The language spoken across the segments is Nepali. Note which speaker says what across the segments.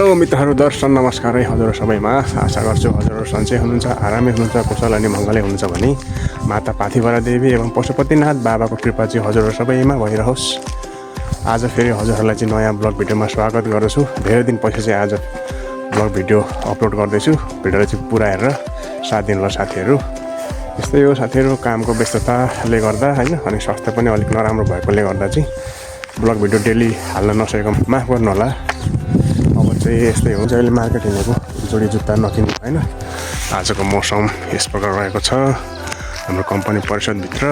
Speaker 1: हेलो मित्रहरू, दर्शन नमस्कार है हजुर सबैमा। आशा गर्छु हजुरहरू सन्चै हुनुहुन्छ, आरामै हुनुहुन्छ, कुशल अनि मङ्गलै हुनुहुन्छ भने माता पाथिभरा देवी एवं पशुपतिनाथ बाबाको कृपा चाहिँ हजुरहरू सबैमा भइरहोस्। आज फेरि हजुरहरूलाई चाहिँ नयाँ ब्लग भिडियोमा स्वागत गर्दछु। धेरै दिनपछि चाहिँ आज ब्लग भिडियो अपलोड गर्दैछु। भिडियोलाई चाहिँ पुरा हेरेर साथ दिनुहोला साथीहरू। यस्तै हो साथीहरू, कामको व्यस्तताले गर्दा होइन, अनि स्वास्थ्य पनि अलिक नराम्रो भएकोले गर्दा चाहिँ ब्लग भिडियो डेली हाल्न नसकेको माफ गर्नु होला। अब चाहिँ यस्तै हुन्छ, अहिले मार्केट हिँडेको जोडी जुत्ता नकिन्नु होइन। आजको मौसम यस प्रकार रहेको छ हाम्रो कम्पनी परिसरभित्र।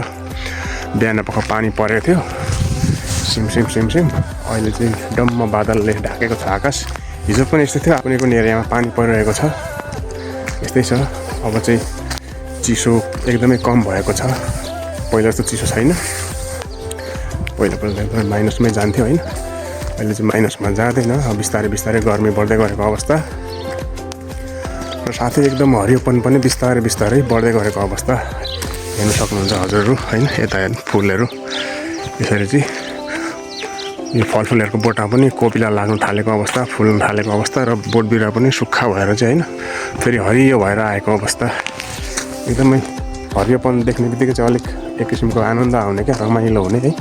Speaker 1: बिहान पख पानी परेको थियो, सिमसिम सिमसिम। अहिले चाहिँ डम्म बादलले ढाकेको छ आकाश। हिजो पनि यस्तै थियो, कुनै कुनै एरियामा पानी परिरहेको छ। यस्तै छ। अब चाहिँ चिसो एकदमै कम भएको छ, पहिला जस्तो चिसो छैन। पहिला एकदमै माइनसमै जान्थ्यो होइन, अहिले चाहिँ माइनसमा जाँदैन। अब बिस्तारै बिस्तारै गर्मी बढ्दै गरेको अवस्था र साथै एकदम हरियोपन पनि बिस्तारै बिस्तारै बढ्दै गरेको अवस्था हेर्न सक्नुहुन्छ हजुरहरू होइन। यता हेर्नु फुलहरू यसरी चाहिँ यो फलफुलहरूको बोटमा पनि कोपिला लाग्न थालेको अवस्था, फुल्न थालेको अवस्था र बोट बिरुवा पनि सुक्खा भएर चाहिँ होइन फेरि हरियो भएर आएको अवस्था। एकदमै हरियोपन देख्ने बित्तिकै चाहिँ अलिक एक किसिमको आनन्द आउने क्या, रमाइलो हुने है।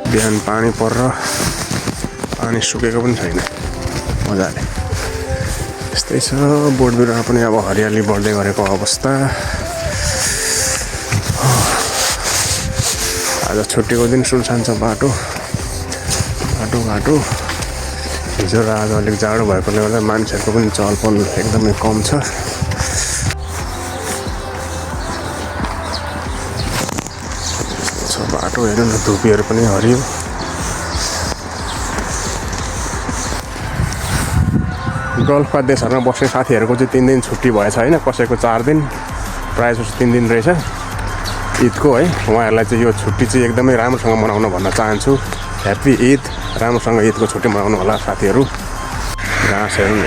Speaker 1: बिहान पानी परेर पानी सुकेको पनि छैन मजाले। यस्तै छ, बोट बिरुवा पनि अब हरियाली बढ्दै गरेको अवस्था। आज छुट्टीको दिन सुनसान छ बाटो घाटो। हिजो र आज अलिक जाडो भएकोले गर्दा मान्छेहरूको पनि चहलपहल एकदमै कम छ। बाटो हेर्नु न, धुपीहरू पनि हरियो। गल्फका देशहरूमा बस्ने साथीहरूको चाहिँ 3 दिन छुट्टी भएछ होइन, कसैको 4 दिन, प्रायः जस्तो 3 दिन रहेछ ईदको है। उहाँहरूलाई चाहिँ यो छुट्टी चाहिँ एकदमै राम्रोसँग मनाउन भन्न चाहन्छु। ह्याप्पी ईद, राम्रोसँग ईदको छुट्टी मनाउनु होला साथीहरू। घाँस हेर्नु न,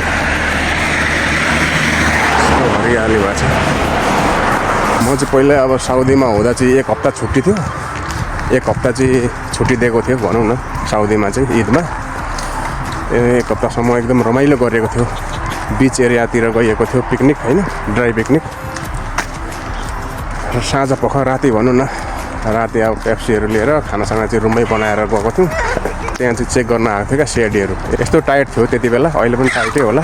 Speaker 1: हरियाली भएको छ। म चाहिँ पहिला अब साउदीमा हुँदा चाहिँ 1 हप्ता छुट्टी थियो, 1 हप्ता चाहिँ छुट्टी दिएको थियो भनौँ न साउदीमा चाहिँ ईदमा। 1 हप्तासम्म एकदम रमाइलो गरेको थियो। बिच एरियातिर गइएको थियो पिकनिक होइन, ड्राई पिकनिक। र साँझ पख राति भनौँ न, राति अब पेप्सीहरू लिएर खानासाना चाहिँ रुममै बनाएर गएको थियौँ। त्यहाँ चाहिँ चेक गर्न आएको थियो क्या सिआइडीहरू। यस्तो टाइट थियो त्यति बेला, अहिले पनि टाइटै होला।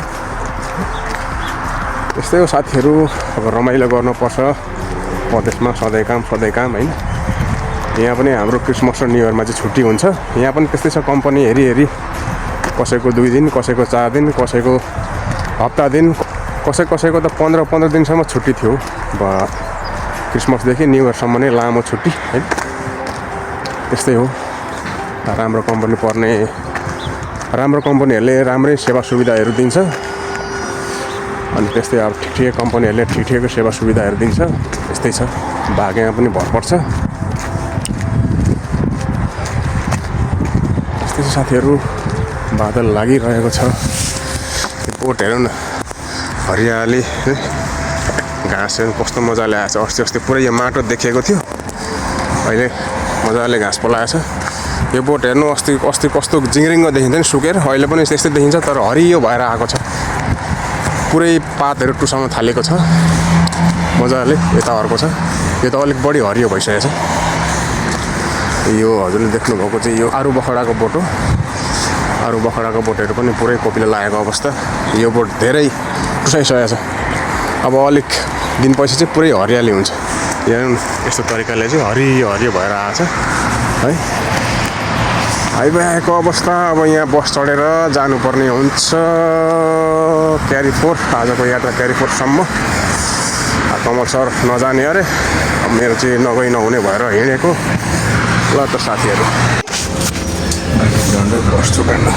Speaker 1: यस्तै हो साथीहरू, अब रमाइलो गर्नुपर्छ परदेशमा। सधैँ काम होइन। यहाँ पनि हाम्रो क्रिसमस र न्यु इयरमा चाहिँ छुट्टी हुन्छ। यहाँ पनि त्यस्तै छ, कम्पनी हेरी कसैको 2 दिन, कसैको 4 दिन, कसैको हप्ता दिन, कसैको त 15 दिनसम्म छुट्टी थियो। क्रिसमसदेखि न्यु इयरसम्म नै लामो छुट्टी है। त्यस्तै हो, राम्रो कम्पनीहरूले राम्रै सेवा सुविधाहरू दिन्छ। अनि त्यस्तै अब ठिक कम्पनीहरूले ठिकको सेवा सुविधाहरू दिन्छ। त्यस्तै छ, भाग्यमा पनि भर पर्छ। त्यस्तै छ साथीहरू, बादल लागिरहेको छ। बोट हेरौँ न, हरियाली, घाँसहरू कस्तो मजाले आएछ। अस्ति पुरै यो माटो देखिएको थियो, अहिले मजाले घाँस पलाएछ। यो बोट हेर्नु, अस्ति कस्तो जिङ्रिङ्ग देखिन्छ नि सुकेर, अहिले पनि त्यस्तै देखिन्छ तर हरियो भएर आएको छ। पुरै पातहरू टुसाउन थालेको छ मजाले। यता अर्को छ, यो त अलिक बढी हरियो भइसकेको छ। यो हजुरले देख्नुभएको चाहिँ यो आरू बखडाको बोट हो। आरू बखडाको बोटहरू पनि पुरै कोपिला लागेको अवस्था। यो बोट धेरै टुसाइसकेको छ। अब अलिक दिनपछि चाहिँ पुरै हरियाली हुन्छ। हेर्नु यस्तो तरिकाले चाहिँ हरियो भएर आएको छ है। आइरहेको अवस्था। अब यहाँ बस चढेर जानुपर्ने हुन्छ क्यारिफोर। आजको यात्रा क्यारिफोरसम्म। कमल सर नजाने अरे, अब मेरो चाहिँ नहुने भएर हिँडेको। ल त साथीहरू, बस चुकाउनु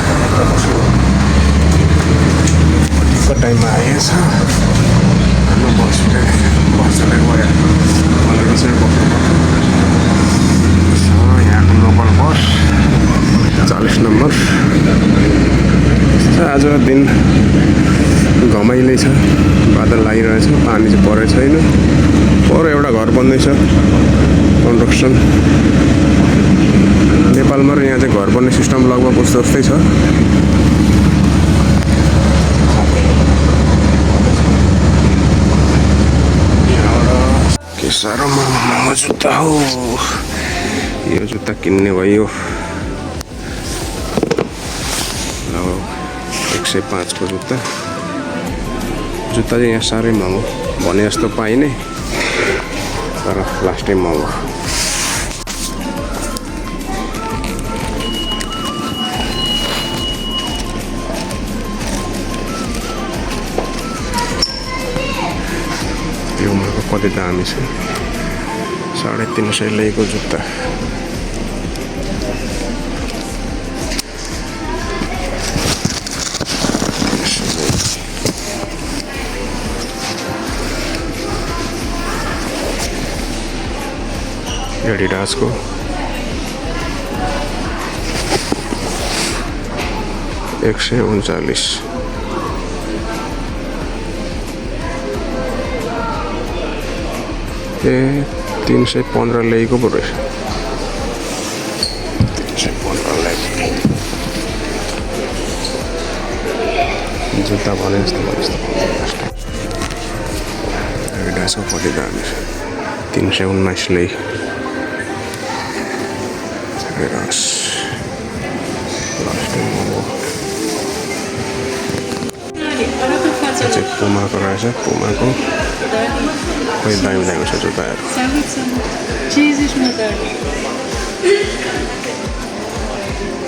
Speaker 1: ठिक्क टाइममा आइएछ। बस चलेर गयो, मलाई कसरी बस्नुपर्छ। यहाँको लोकल बस 40 नम्बर। आज दिन घमाइलै छ, बादल लागिरहेछ, पानी चाहिँ परेको छैन। पर एउटा घर बन्दैछ, कन्स्ट्रक्सन। नेपालमा र यहाँ चाहिँ घर बन्ने सिस्टम लगभग उस्तै छ। साह्रो महँगो जुत्ता हो यो जुत्ता किन्ने भयो 105 को जुत्ता चाहिँ यहाँ साह्रै महँगो भने जस्तो पाइने तर लास्टै महँगो यो मलाई कति दामी छ 350 लेको जुत्ता एडिडास को $139 315 लेको पो रहेछ 315 लेको जुत्ता भने जस्तो एडिडासको कति दामी छ 319 ले Adidas last time चाहिँ पुमाको रहेछ पुमाको खोइ दामी दामी छ जुत्ताहरू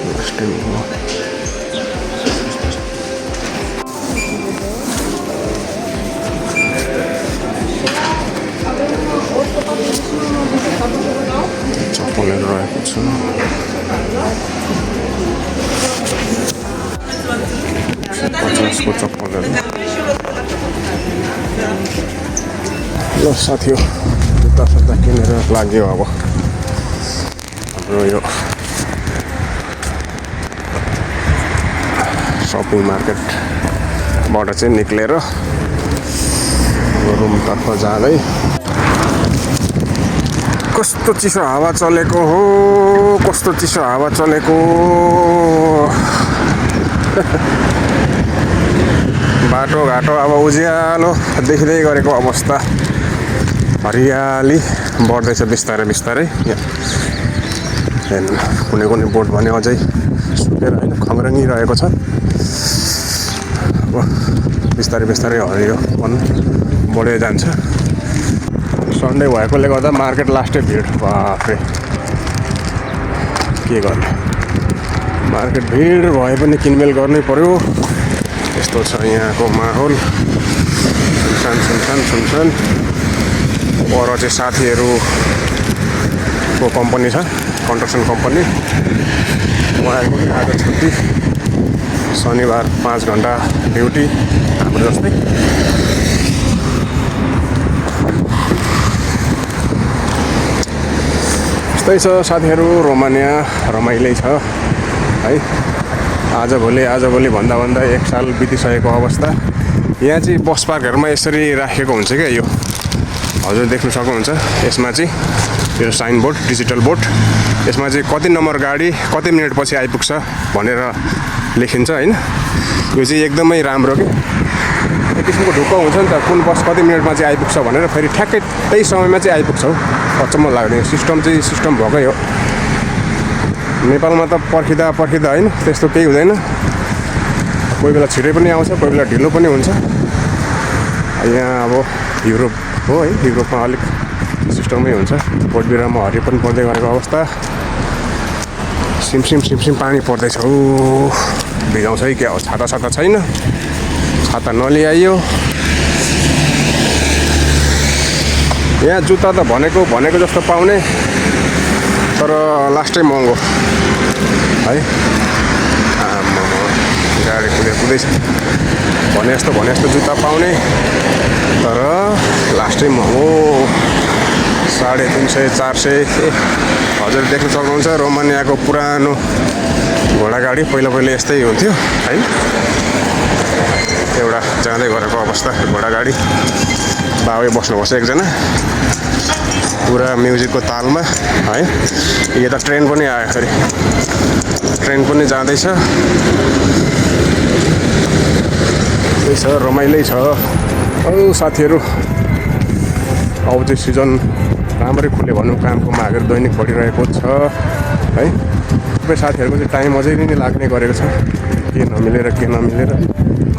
Speaker 1: लास्ट टाइम हो चप्पलहरू रहेको छ 50 को चप्पलहरू ल साथी हो जुत्ता सत्ता किनेर लाग्यो अब हाम्रो यो सपिङ मार्केटबाट चाहिँ निक्लेर रुमतर्फ जाँदै कस्तो चिसो हावा चलेको हो कस्तो चिसो हावा चलेको बाटो घाटो अब उज्यालो देखिँदै गरेको अवस्था हरियाली बढ्दैछ बिस्तारै बिस्तारै हेर्नु कुनै कुनै बोट भने अझै सुकेर होइन खङ्ग्राङिरहेको छ अब बिस्तारै बिस्तारै हरियोपन बढ्दै जान्छ सन्डे भएकोले गर्दा मार्केट लास्टै भिड बाफ्रे के गर्ने मार्केट भिड भए पनि किनमेल गर्नै पर्यो यस्तो छ यहाँको माहौल सुनसान पर चाहिँ साथीहरूको कम्पनी छ कन्स्ट्रक्सन कम्पनी उहाँहरूको पनि आज छुट्टी शनिबार 5 घन्टा ड्युटी हाम्रो जस्तै त्यस्तै छ साथीहरू रोमानिया रमाइलै छ है आजभोलि भन्दा एक साल बितिसकेको अवस्था यहाँ चाहिँ बस पार्कहरूमा यसरी राखेको हुन्छ क्या यो हजुर देख्न सक्नुहुन्छ यसमा चाहिँ यो साइनबोर्ड डिजिटल बोर्ड यसमा चाहिँ कति नम्बर गाडी कति मिनट पछि आइपुग्छ भनेर लेखिन्छ हैन यो चाहिँ एकदमै राम्रो के एक किसिमको ढुक्क हुन्छ नि त कुन बस कति मिनटमा चाहिँ आइपुग्छ भनेर फेरि ठ्याक्कै त्यही समयमा चाहिँ आइपुग्छ हो अचम्म लाग्ने सिस्टम भएकै हो नेपालमा त पर्खिँदा हैन त्यस्तो केही हुँदैन कोही बेला छिटै पनि आउँछ कोही बेला ढिलो पनि हुन्छ यहाँ अब युरोप हो है युरोपमा अलिक सिस्टमै हुन्छ बोट बिरुवामा हरियो पनि पर्दै गरेको अवस्था सिमसिम पानी पर्दैछ हो भिजाउँछ है क्या हो छाता छैन छाता नलिआइयो यहाँ जुत्ता त भनेको जस्तो पाउने तर लास्टै महँगो है गाडी कुदैछ भने जस्तो जुत्ता पाउने तर लास्टै महँगो 350 400 हजुर देख्न सक्नुहुन्छ रोमानियाको पुरानो घोडागाडी पहिला यस्तै हुन्थ्यो है एउटा जाँदै गरेको अवस्था घोडागाडी बाबै बस्नुपर्छ एकजना पुरा म्युजिकको तालमा है यो त ट्रेन पनि आयो फेरि ट्रेन पनि जाँदैछ त्यही छ रमाइलै छ औ साथीहरू अब चाहिँ सिजन राम्ररी खुल्यो भनौँ, कामको मागहरू दैनिक बढिरहेको छ है। कतिपय साथीहरूको चाहिँ टाइम अझै नै लाग्ने गरेको छ, के नमिलेर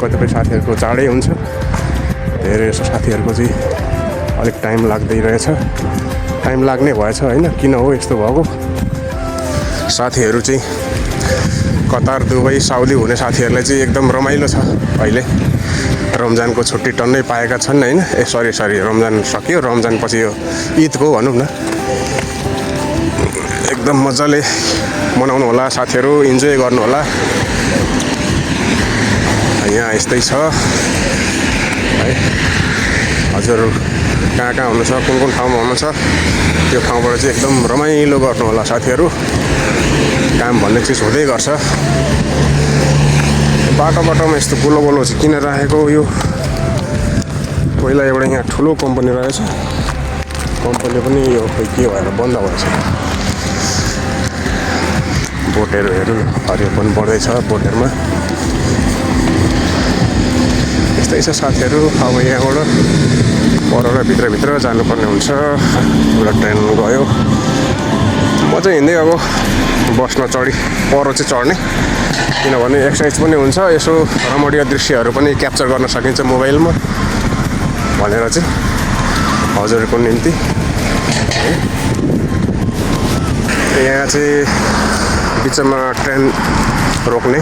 Speaker 1: कतिपय साथीहरूको चाँडै हुन्छ, धेरै जस्तो साथीहरूको चाहिँ अलिक टाइम लाग्दै रहेछ, टाइम लाग्ने भएछ होइन। किन हो यस्तो भएको? साथीहरू चाहिँ कतार, दुबई, साउदी हुने साथीहरूलाई चाहिँ एकदम रमाइलो छ अहिले। रमजानको छुट्टी टन्नै पाएका छन् होइन। सरी रमजान सकियो, रमजान पछि यो ईदको भनौँ न, एकदम मजाले मनाउनु होला साथीहरू, इन्जोय गर्नु होला। यहाँ यस्तै छ है। हजुर कहाँ हुनुहुन्छ, कुन ठाउँमा हुनुहुन्छ, त्यो ठाउँबाट चाहिँ एकदम रमाइलो गर्नु होला साथीहरू। काम भन्ने चिज हुँदै गर्छ। बाटोमा यस्तो गोलो चाहिँ किन राखेको? यो पहिला एउटा यहाँ ठुलो कम्पनी रहेछ, कम्पनी पनि यो खोइ के भएर बन्द भएछ। बोटहरू हेर्नु, हरियो पनि बढ्दैछ बोटहरूमा। यस्तै छ साथीहरू। अब यहाँबाट परबाट भित्रभित्र जानुपर्ने हुन्छ। एउटा ट्रेन गयो, म चाहिँ हिँड्दै अब बसमा पर चाहिँ चढ्ने, किनभने एक्सर्साइज पनि हुन्छ, यसो रमणीय दृश्यहरू पनि क्याप्चर गर्न सकिन्छ मोबाइलमा भनेर चाहिँ हजुरको निम्ति। यहाँ चाहिँ बिचमा ट्रेन रोक्ने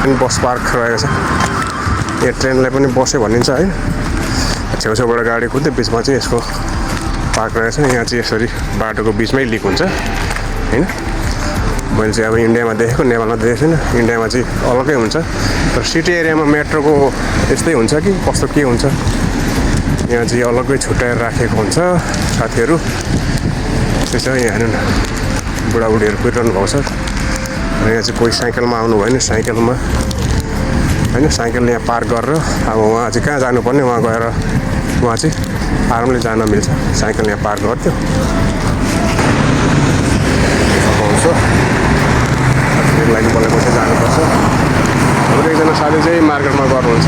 Speaker 1: अनि बस पार्क रहेको छ। यहाँ ट्रेनलाई पनि बसै भनिन्छ है। छेउछेउबाट गाडी कुद्दै बिचमा चाहिँ यसको पार्क रहेछ। यहाँ चाहिँ यसरी बाटोको बिचमै लिक हुन्छ होइन। मैले चाहिँ अब इन्डियामा देखेको, नेपालमा देखेको छैन। इन्डियामा चाहिँ अलग्गै हुन्छ, तर सिटी एरियामा मेट्रोको यस्तै हुन्छ कि कस्तो के हुन्छ, यहाँ चाहिँ अलग्गै छुट्याएर राखेको हुन्छ साथीहरू। त्यस्तै छ। यहाँ हेर्नु न, बुढाबुढीहरू कुदिरहनु भएको छ। र यहाँ चाहिँ कोही साइकलमा आउनु भयो भने साइकलमा होइन, साइकल यहाँ पार्क गरेर अब उहाँ चाहिँ कहाँ जानुपर्ने, उहाँ गएर उहाँ चाहिँ आरामले जान मिल्छ। साइकल यहाँ पार्क गर्थ्यो पाउँछ। त्यसको लागि मलाई कसै जानुपर्छ। हाम्रो एकजना साथी चाहिँ मार्केटमा गर्नुहुन्छ,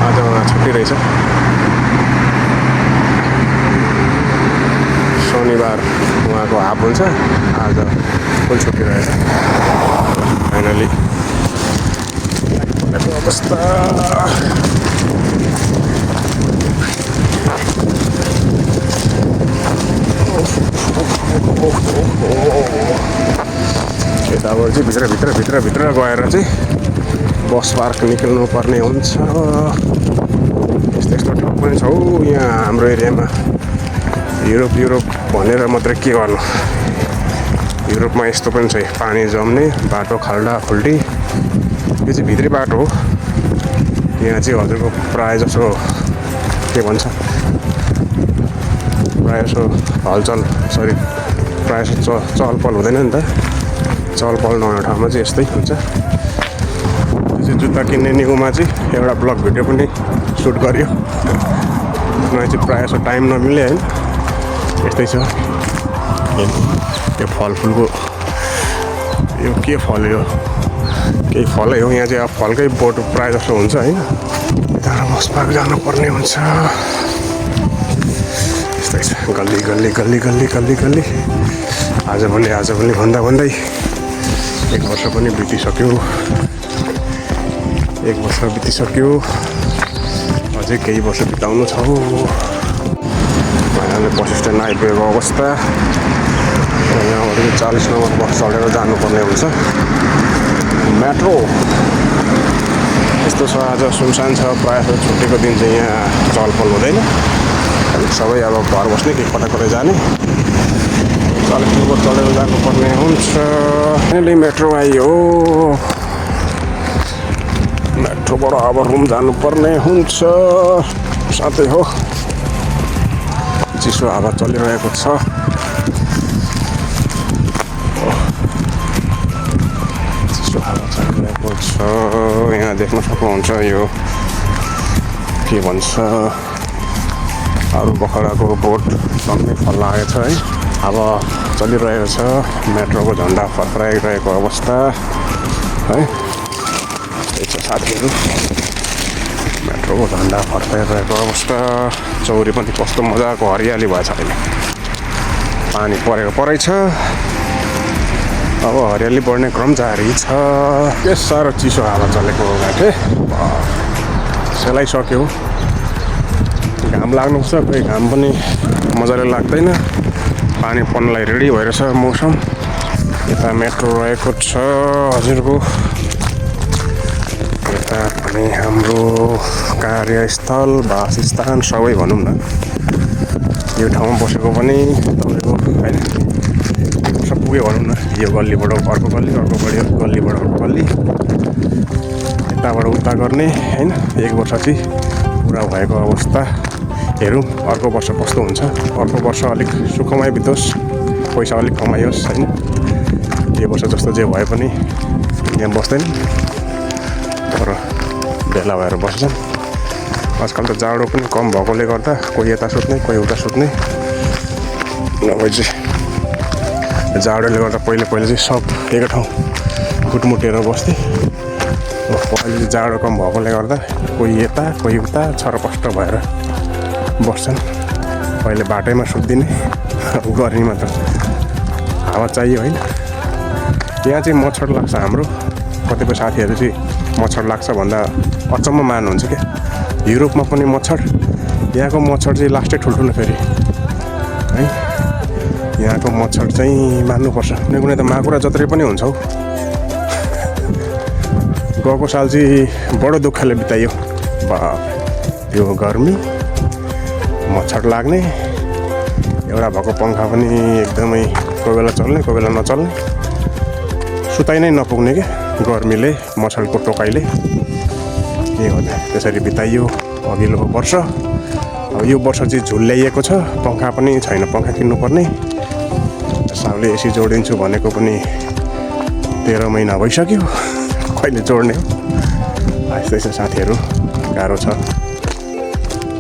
Speaker 1: आज उहाँ छुट्टी रहेछ। शनिबार उहाँको हाफ हुन्छ, आज फुल छुट्टी रहेछ। फाइनली अवस्था यताबाट चाहिँ भित्र गएर चाहिँ बस पार्क निक्ल्नु पर्ने हुन्छ। यस्तो ठाउँ पनि छ हौ यहाँ हाम्रो एरियामा। युरोप भनेर मात्रै के गर्नु, युरोपमा यस्तो पनि छ, पानी जम्ने बाटो, खाल्डा खुल्डी। यो चाहिँ भित्री बाटो हो। यहाँ चाहिँ हजुरको प्रायः जसो के भन्छ, प्रायः जसो चहलपहल हुँदैन नि त। चहलपहल नहुने ठाउँमा चाहिँ यस्तै हुन्छ। त्यो चाहिँ जुत्ता किन्ने निगोमा चाहिँ एउटा ब्लग भिडियो पनि सुट गर्यो। मलाई चाहिँ प्रायः जसो टाइम नमिल्यो होइन। यस्तै छ। यो फलफुलको यो के फल, यो केही फलै हो। यहाँ चाहिँ अब फलकै बोट प्रायः जस्तो हुन्छ होइन। यता बस पार्क जानुपर्ने हुन्छ। यस्तै छ। गल्ली आजभोलि भन्दै 1 वर्ष पनि बितिसक्यो। अझै केही वर्ष बिताउनु छ। अहिले बस स्ट्यान्ड आइपुगेको अवस्था। यहाँबाट 40 नम्बर बस चढेर जानुपर्ने हुन्छ। मेट्रो यस्तो छ, आज सुनसान छ। प्रायः छुट्टीको दिन चाहिँ यहाँ चहलपहल हुँदैन। सबै अब घर बस्ने, कि कता जाने। 40 नम्बर चढेर जानुपर्ने हुन्छ। अहिले मेट्रो आइयो, मेट्रोबाट अब रुम जानुपर्ने हुन्छ। साथै हो चिसो हावा चलिरहेको छ। यहाँ देख्न सक्नुहुन्छ यो के भन्छ, अरू बखराको बोट सँगै फल्लाएको छ है। अब चलिरहेको छ। मेट्रोको झन्डा फर्काइरहेको अवस्था है। त्यही छ साथीहरू। मेट्रो ठुलो झन्डा फर्काइरहेको अवस्था। चौरी पनि कस्तो मजाको हरियाली भएछ अहिले। पानी परेको परै छ। अब हरियाली बढ्ने क्रम जारी छ। के साह्रो चिसो हावा चलेको घाटे सेलाइसक्यो। घाम लाग्नुपर्छ, खोइ घाम पनि मजाले लाग्दैन। पानी पर्नलाई रेडी भएर छ मौसम। यता मेट्रो रहेको छ हजुरको। यता पनि हाम्रो कार्यस्थल वासस्थान सबै भनौँ न। यो ठाउँमा बसेको पनि तपाईँको होइन सब पुग्यो भनौँ न। यो गल्लीबाट अर्को गल्ली, अर्को गल्लीबाट अर्को गल्ली, यताबाट उता गर्ने होइन। एक वर्ष चाहिँ पुरा भएको अवस्था। हेरौँ अर्को वर्ष कस्तो हुन्छ। अर्को वर्ष अलिक सुखमय बितोस्, पैसा अलिक कमाइयोस् होइन। यो वर्ष जस्तो जे भए पनि यहाँ बस्दैन, तर भेला भएर बस्छन्। आजकल त जाडो पनि कम भएकोले गर्दा कोही यता सुत्ने, कोही उता सुत्ने। नभए चाहिँ जाडोले गर्दा पहिले चाहिँ सब एकै ठाउँ खुटमुटेर बस्थे। अहिले जाडो कम भएकोले गर्दा कोही यता कोही उता छरपष्ट भएर बस्छन्। पहिले बाटैमा सुत्दिने, गर्मीमा त हावा चाहियो होइन। यहाँ चाहिँ मच्छर लाग्छ हाम्रो। कतिपय साथीहरू चाहिँ मच्छर लाग्छ भन्दा अचम्म मान्नुहुन्छ क्या। युरोपमा पनि मच्छर, यहाँको मच्छर चाहिँ लास्टै ठुल्ठुलो फेरि है। यहाँको मच्छर चाहिँ मान्नुपर्छ। कुनै त माकुरा जत्रै पनि हुन्छ हौ। गएको साल चाहिँ बडो दुःखले बिताइयो। त्यो गर्मी, मच्छर लाग्ने, एउटा भएको पङ्खा पनि एकदमै कोही बेला चल्ने कोही बेला नचल्ने, सुताइ नै नपुग्ने क्या गर्मीले, मच्छरको टोकाइले। के गर्ने, त्यसरी बिताइयो अघिल्लो वर्ष। अब यो वर्ष चाहिँ झुल्याइएको छ, पङ्खा पनि छैन, पङ्खा किन्नुपर्ने। साउले एसी जोडिन्छु भनेको पनि 13 महिना भइसक्यो, कहिले जोड्ने हो। यस्तै छ साथीहरू, गाह्रो छ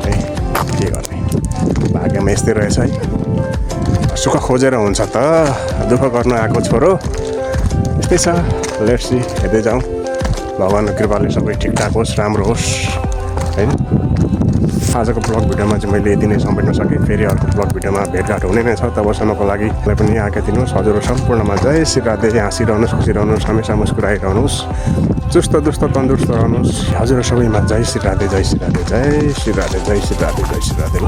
Speaker 1: है। के गर्ने, भाग्यमा यस्तै रहेछ है। सुख खोजेर हुन्छ त, दुःख गर्न आएको छोरो। यस्तै छ, लेट्स सी, हेर्दै जाउँ। भगवानको कृपाले सबै ठिकठाक होस्, राम्रो होस् होइन। आजको ब्लग भिडियोमा चाहिँ मैले यति नै समेट्न सकेँ। फेरि अर्को ब्लग भिडियोमा भेटघाट हुने नै छ। तबसम्मको लागि पनि आज्ञा दिनुहोस्। हजुरहरू सम्पूर्णमा जय श्री राधे। हाँसिरहनुहोस्, खुसी रहनुहोस्, हमेसा मुस्कुराइरहनुहोस्, चुस्त दुस्त तन्दुरुस्त रहनुहोस्। हजुर सबैमा जय श्री राधे, जय श्री राधे, जय श्री राधे, जय श्री राधे, जय श्री राधे।